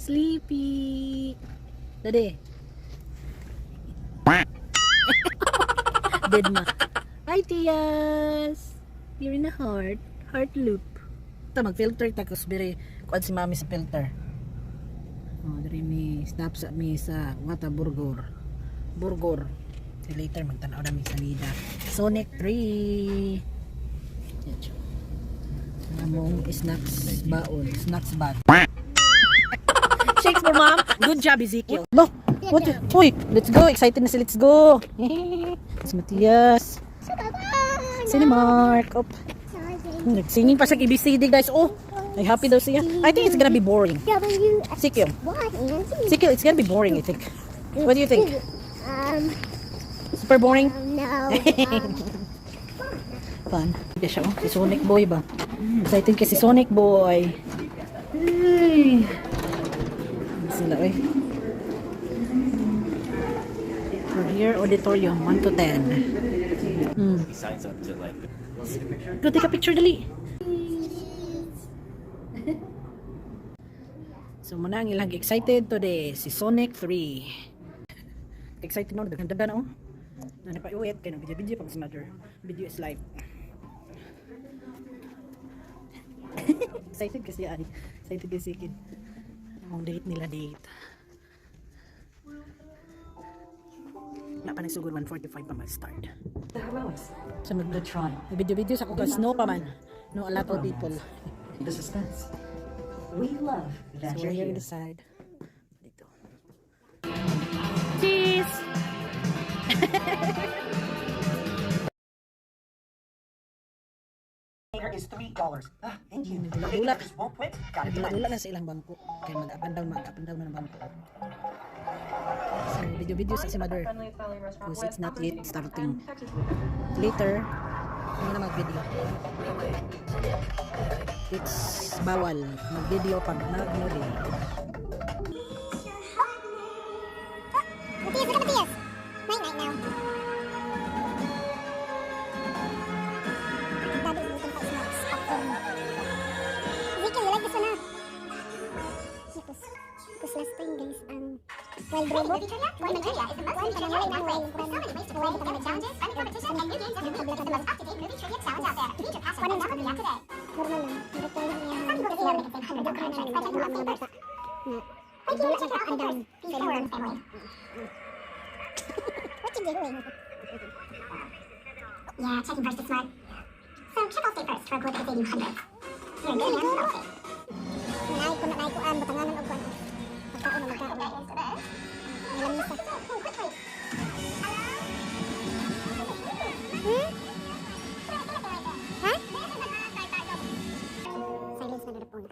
Sleepy. Daddy. Dead ma. Hi, Tias. You're in a heart. Heart loop. Ito, mag-filter tapos biri. Kuan si mami sa filter. Oh, diri mi stop sa mi sa Wata Burger. Burger. So later magtanaw na mi sa Lida. Sonic 3. Yan siya. Among snacks baon, snacks bag. Shakes for mom. Good job, Ezekiel. No. What? Uy, let's go. Excited na si let's go. Si Matias. Cinemark. Op. Nagsinging pa siya ABCD, guys. Oh, ay happy daw siya. I think it's gonna be boring. W X Ezekiel. Y and Z. Ezekiel, it's gonna be boring, I think. What do you think? Super boring? No. Fun. Hindi siya, oh. Si Sonic Boy ba? Excited kay si Sonic Boy. Ay. Ano sila, oy. We're here, auditorium, 1 to 10. He signs up to like Go take a picture, dali. So, muna ang ilang excited today, si Sonic 3. Excited no, daghan daghan oh. Na pa uwit kay video video pag si mother. Video is live. Excited kasi ay. Excited kasi kid. Ang date nila date. Wala pa nagsugod 1:45 pa mag-start. The heroics, So mag the trial, video video sa ko snow pa man. No a lot of people. The suspense. We love that So you're we're here here. in the side. Dito. Cheese! Is $3. Ah, thank you. Dula. Just won't quit. Gotta do it. Dula na sa ilang bangko. Kaya mag-up and down, mag-up and down na ng bangko. So, video-video sa si mother. Because it's not yet starting. Later, hindi na mag-video. It's bawal mag-video pag nag-movie. Matthias, look at Matthias. Night night now. Daddy is looking for snacks. Popcorn. Ezekiel, you like this one, huh? Because, because last time, guys, ang Wild Robot. Kuan man siya. Kuan pa nang wala wild. Kuan wild pa challenges, friendly competition, and new games every week. It's the most up-to-date movie trivia challenge out there. Feature passion and download the app today. Normal lang. Hindi ko lang niya. Some people see how they can save hundreds of contracts by checking off first. Na. Dula siya sa up and down. Sa ilang family. What you doing? Yeah, checking first is smart. So check Allstate first for a quote that could save you hundreds. You're a good man with Allstate. Naay ko na naay kuan butanganan og kuan. Pagkaon na magkaon. May lamisa. Hmm? Ha? Silence na the phone.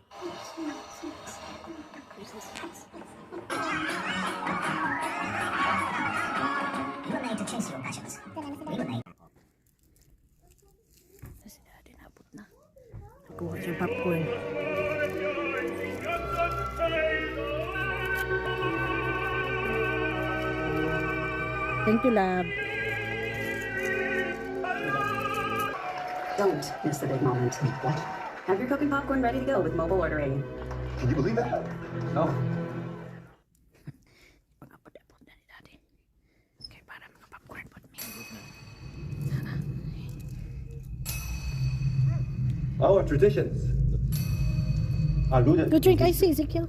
You were made to chase your passions. We were made. Si daddy naabot na. Nagkuha siya ng popcorn. Thank you, love. Don't miss the big moment. What? Have your Coke and popcorn ready to go with mobile ordering. Can you believe that? No. Pag-abot-abot na ni daddy. Okay, para mga popcorn po mi. Our traditions are rooted Go drink ice, Ezekiel.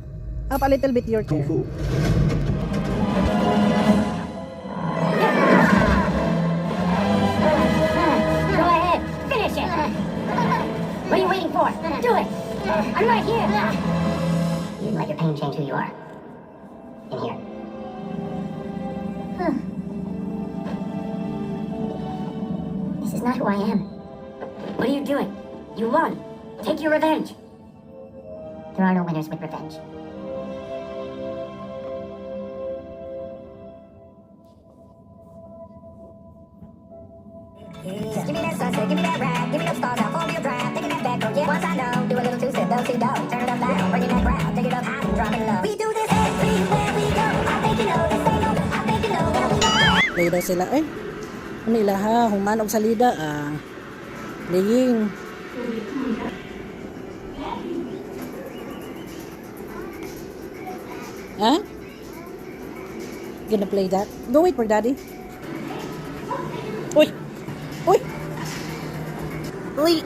Up a little bit your in Kung chair. Fu. Go ahead, finish it. What are you waiting for? Do it. I'm right here. You let your pain change who you are. In here. This is not who I am. What are you doing? You won. Take your revenge. There are no winners with revenge. Just give me that sunset, give me that ride, give me those stars out, four-wheel drive, taking that back road, yeah. Once I know, do a little two-step, do-si-do, turn it up loud, bringing that crowd, take it up high and drop it low. We do this everywhere we go. I think you know, this ain't no, I think you know that we know. Play daw sila. Ay, ano ila ha? Human og salida. Ah, playing. Huh? Gonna play that? Go wait for Daddy. Uy! Uy! Uy!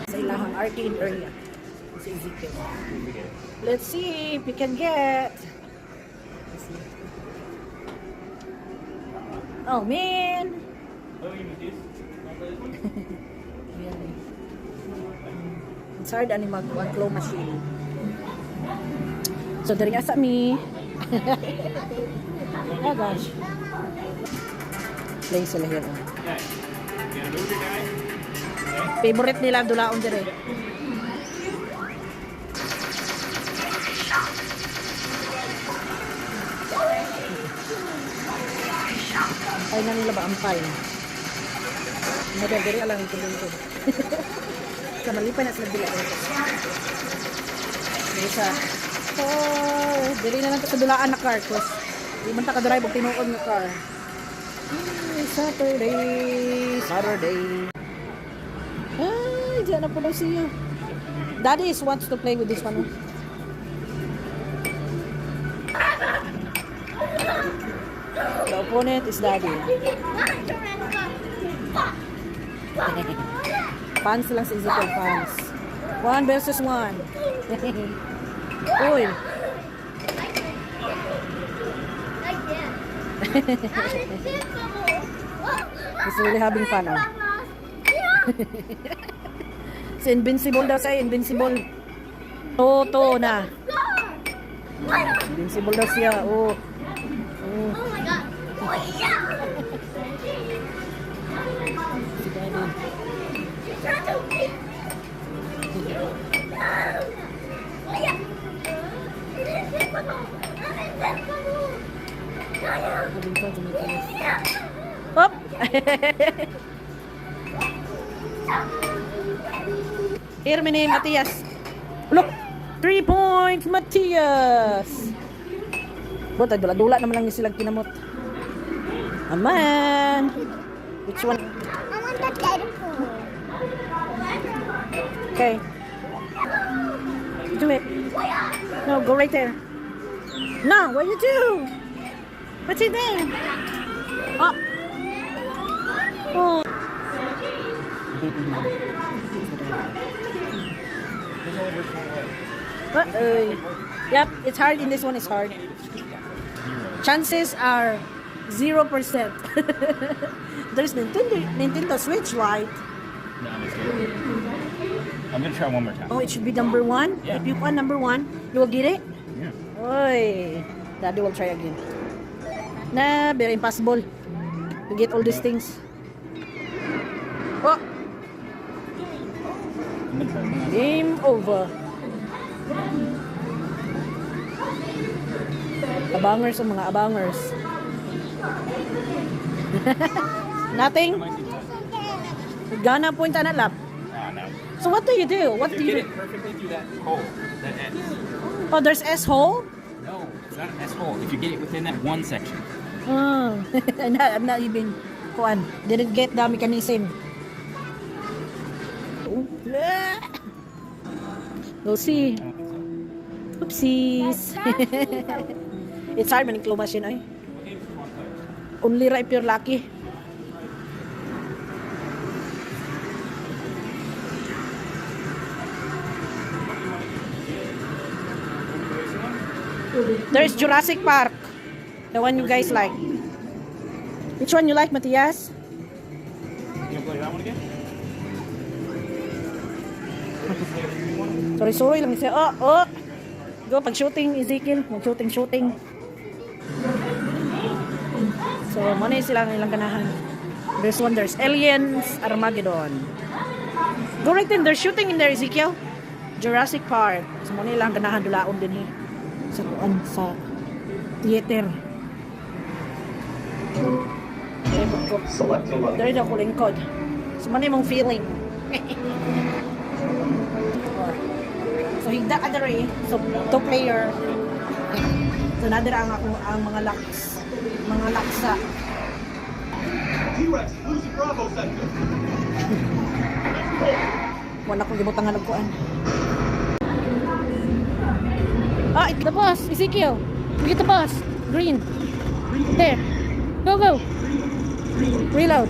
Sa ilahang arcade area. Si Ezekiel. Let's see if we can get. Let's see. Oh man! Really? It's hard ani mag claw machine. So diri asa mi. Oh gosh. Play sila here. Oh. Favorite nila dulaon dire. Ampay na nila ba ampay? Madal diri alang lingkod-lingkod. Sa malipay na sila dila. Diri sa. Oh, diri na lang to sa dulaan na car cause di man ta ka-drive og tinuod nga car. Ay, Saturday, Saturday. Ay, diyan na po daw siya. Daddy is wants to play with this one. Oh. The opponent is Daddy. Fans lang si Ezekiel, fans. One versus one. Uy. I can't. I'm invincible. He's really having fun, oh. Si Invincible daw siya, Invincible. Toto na. Invincible daw siya, oh. Oh. Oh my God. Si Daddy. You tried to beat me. Yeah. Invincible. I'm invincible. Having fun sa mga. Hop! Here, my name, Matias. Look! 3 points, Matias! Buta, dula-dula naman lang ni silang kinamot. Aman! Which one? I want the Deadpool. Okay. Do it. No, go right there. No, what you do? What's in there? Oh. Oh. Uh-oh. Yep, it's hard in this one. It's hard. Chances are 0%. There's Nintendo Switch Lite. No, I'm just kidding. I'm gonna try one more time. Oh, it should be number one. Yeah. If you want number one, you will get it. Yeah. Oy, Daddy will try again. Na, very impossible to get all these things. Oh, I'm gonna try one last. Game over. Abangers ang mga abangers. Nothing? Gana point na lap. Ah, no. So what do you do? What You do get you it perfectly through that hole, that S. Oh, there's S hole? No, it's not an S hole. If you get it within that one section. Oh. I'm not even kuan. Didn't get the mechanism. Oh. Go see. I don't think so. Oopsies. It's hard man claw machine ay. Only ra if you're lucky. There's Jurassic Park. The one you guys like. Which one you like, Matias? You gonna play that one again? Sorry, sorry lang siya. Oh, oh. Go pag shooting, Ezekiel. Mag shooting, shooting. So, mo na sila ang ilang ganahan. There's one, there's Aliens, Armageddon. Go right in, there's shooting in there, Ezekiel. Jurassic Park. So, mo na ilang ganahan dulaon din eh. Sa kuan, sa theater. Select a level. Dari daw ko lingkod. So, mo na imong feeling. So, higda ka diri. So, two player. So, nadira ang ako ang mga laks. Mga laksa. T-Rex is losing Bravo sector. Wala ko gibutangan og kuan. Ah, it's the bus. Ezekiel. We get the bus. Green. There. Go, go. Reload.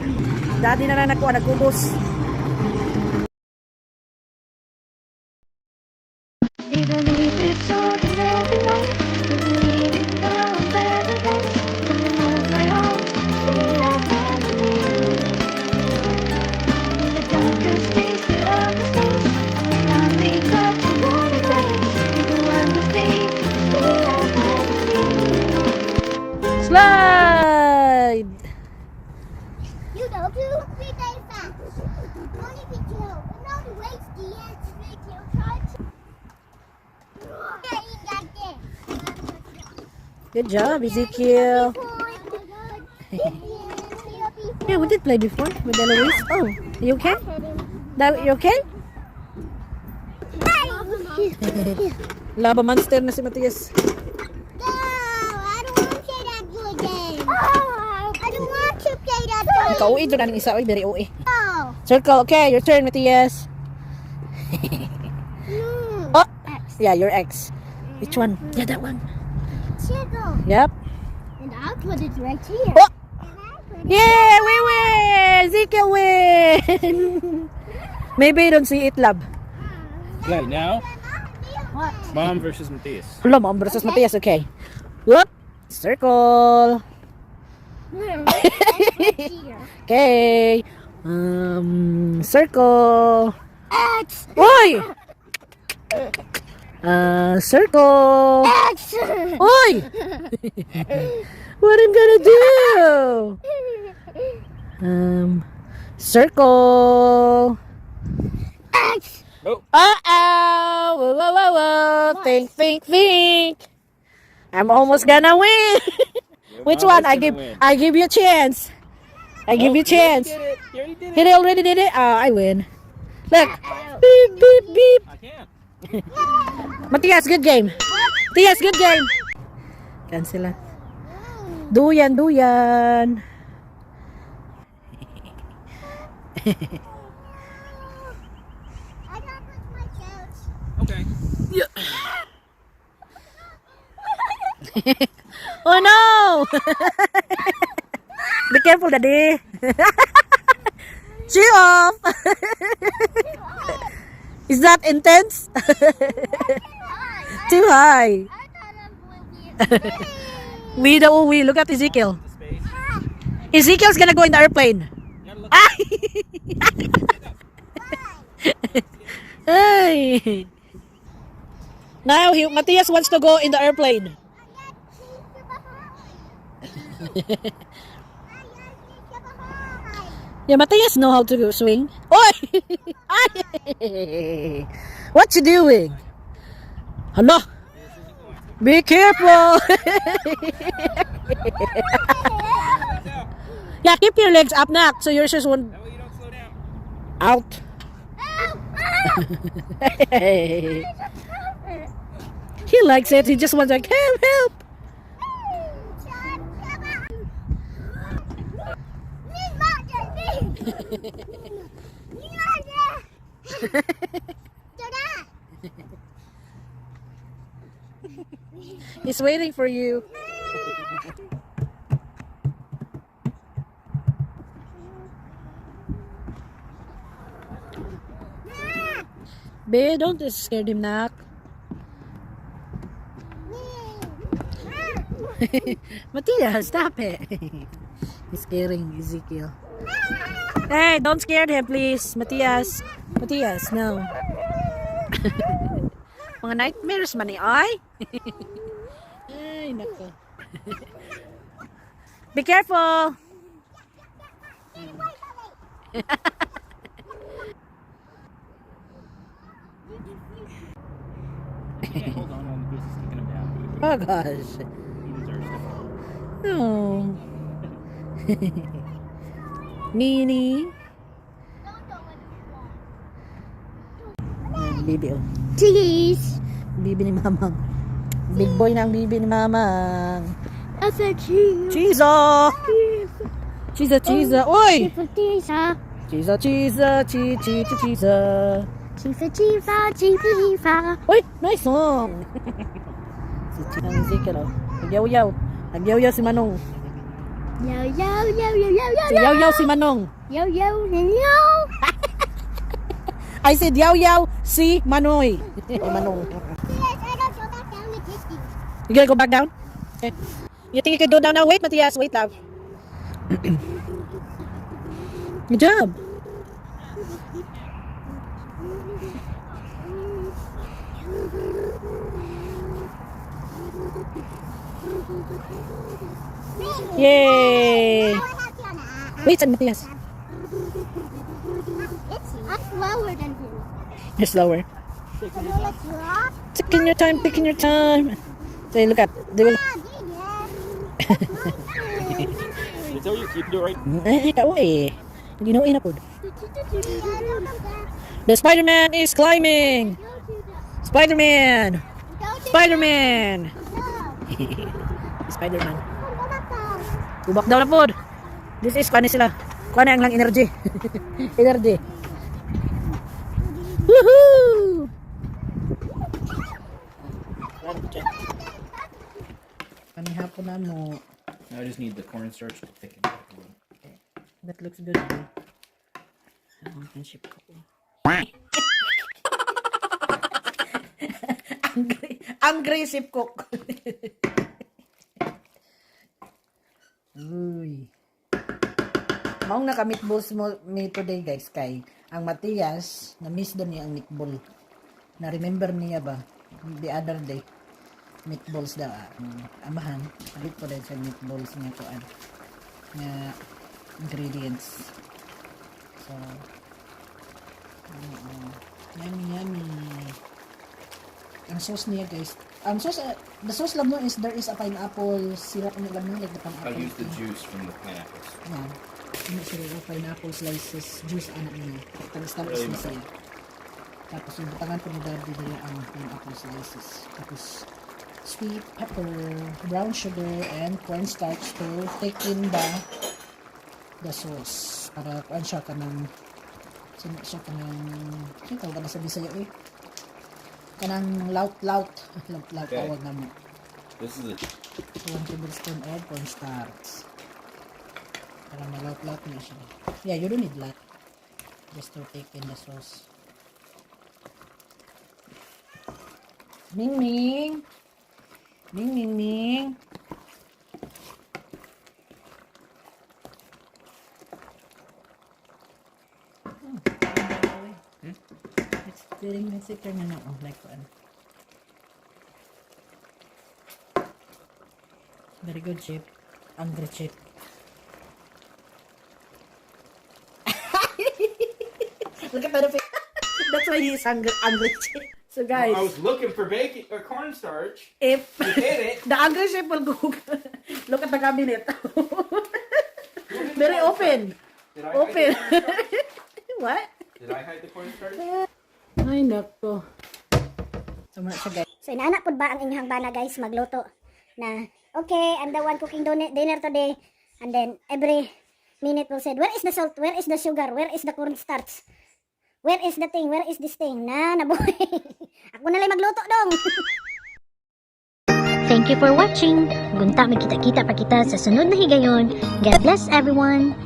Daddy na lang nakuha, nagkubos. Even if it's ordinary life, believe in the better days. In my arms, we are family. In the darkest days, the darkest days, finally got to warm embrace. The one to think we are family. Slide! You know, 2, 3 days fast. Only be two. And only waste the answer make you try to. Good job, Ezekiel. Yeah, we did play before with Eloise. Oh, you okay? You okay? Lava monster na si Matias. No, I don't want to play that good game. I don't want to play that game. Nakauwi doon ang isa. Oy, very uwi. No. Circle. Okay, your turn, Matias. No. Oh, yeah, your ex. Which one? Yeah, that one. Circle. Yep. And I'll put it right here. Oh! And I'll put it Yeah, we win! Ezekiel win! Maybe you don't see it, love. Okay, now What? Mom versus Matthias. Hello, Mom versus Matias. Okay. Whoop! Circle. Here. Okay. Circle. X. Uy! Circle. X. Uy! What I'm gonna do? Circle. X. Oh, Uh-oh! Whoa, whoa, whoa, whoa. Think, think, think. I'm almost gonna win. Which Mom one? is I gonna give win. I give you a chance. I give Oh, you a he already chance. did it. He already did it. He already did it. Ah, I win. Look. Beep, beep, beep. I can't. Matias, good game. Matias, good game. Cancel ah. Duyan, duyan. I don't put my couch. Okay. Oh no! Be careful, Daddy. Cheer off. Is that intense? Too high. I thought I'm going to get We the we look at Ezekiel. The space. Ezekiel's gonna go in the airplane. You gotta look. Ay! Ay! Now Matthias wants to go in the airplane. Yeah, Matthias know how to swing. Oy! Ay! What you doing? Hello? Be careful! Yeah, keep your legs up, nak, so yours just won't That way you don't slow down. out. He likes it. He just wants like, "Help, help." He's waiting for you. Be, don't scare him, nak. Matthias, stop it. He's scaring Ezekiel. Hey, don't scare him, please. Matthias. Matthias, no. Mga nightmares man ni ay. Ay, nako. Be careful. He can't hold on when the goose is kicking him down. Oh gosh. He deserves to fall. No. Nini. Ayan, bibi oh. Cheese. Bibi ni Mamang. Big boy na ang bibi ni Mamang. That's a cheese. Cheese oh! Cheese, cheese. Uy! Cheese. Cheese, cheese, cheese, cheese, cheese. Cheese, cheese, cheese, cheese. Uy, nice song. Si Ang Ezekiel, oh. Nagyaw-yaw. Nagyaw-yaw si Manong. Yo, yo, yo, yo, yo, yo, Si yaw-yaw si Manong. Yo, yo, yo, yo. I said yaw-yaw si Manoy. Manong. Yes, I don't go back down the distance. You gonna go back down? Okay. You think you can go down now? Wait, Matias. Wait, love. Good job. Yay! Wait, San Matias. It's I'm slower than him. You're slower. So let's drop. Taking your time, taking your time. Say, look at. They will. Ah, yeah. They tell you you can do it right. Eh, ikaw eh. Hindi na po. The Spider-Man is climbing! Spider-Man! Spider-Man! Spider-Man. Tubak daw na po. This is, kuha sila. Kuha na ang lang energy. Energy. Woohoo! Kani hapon na mo. I just need the cornstarch to thicken it up a little. That looks good. Eh. Ang friendship ko. Angry, angry chef cook. Uy. Maong naka-meatballs mo me today, guys, kay ang Matias na miss daw niya ang meatball. Na remember niya ba the other day, meatballs daw ah. Amahan palit ko din sa meatballs niya kuan nga ingredients. So, oo. Yummy, yummy. Ang sauce niya, guys. Ang sauce, the sauce lang no is there is a pineapple syrup niya lang no, like the pineapple. I use the juice from the pineapples. Yeah. Ano sila yung pineapple slices juice anak niya. Tamis-tamis Really na siya. Tapos yung butangan ko ni Daddy nila ang pineapple slices. Tapos sweet pepper, brown sugar, and cornstarch to thicken the sauce. Para kuan siya kanang sino siya kanang siya tawag na sa Bisaya eh. Kanang laut-laut. Laut-laut tawag namo. This is a 1 tablespoon of cornstarch. Para malaut-laut na siya. Yeah, you don't need lot. Just to take in the sauce. Ming Ming! Ming Ming Ming! It's getting thicker na na. Oh, like ano. Very good, Chip. Angry Chip. Look at that face. That's why he's angry, angry Chip. So guys, I was looking for bacon or cornstarch. If You hit it. the angry chef will go, look at the cabinet. Very open. Did I Open. hide the cornstarch? What? Did I hide the cornstarch? Ay, nako. So, muna siya, guys. So inaana pud ba ang inyong bana, guys, magluto na, "Okay, I'm the one cooking dinner today," and then every minute will said, "Where is the salt? Where is the sugar? Where is the cornstarch? Where is the thing? Where is this thing?" Na nabuhay. Ako na lang magluto dong. Thank you for watching. Gunta magkita-kita pa kita sa sunod na higayon. God bless everyone.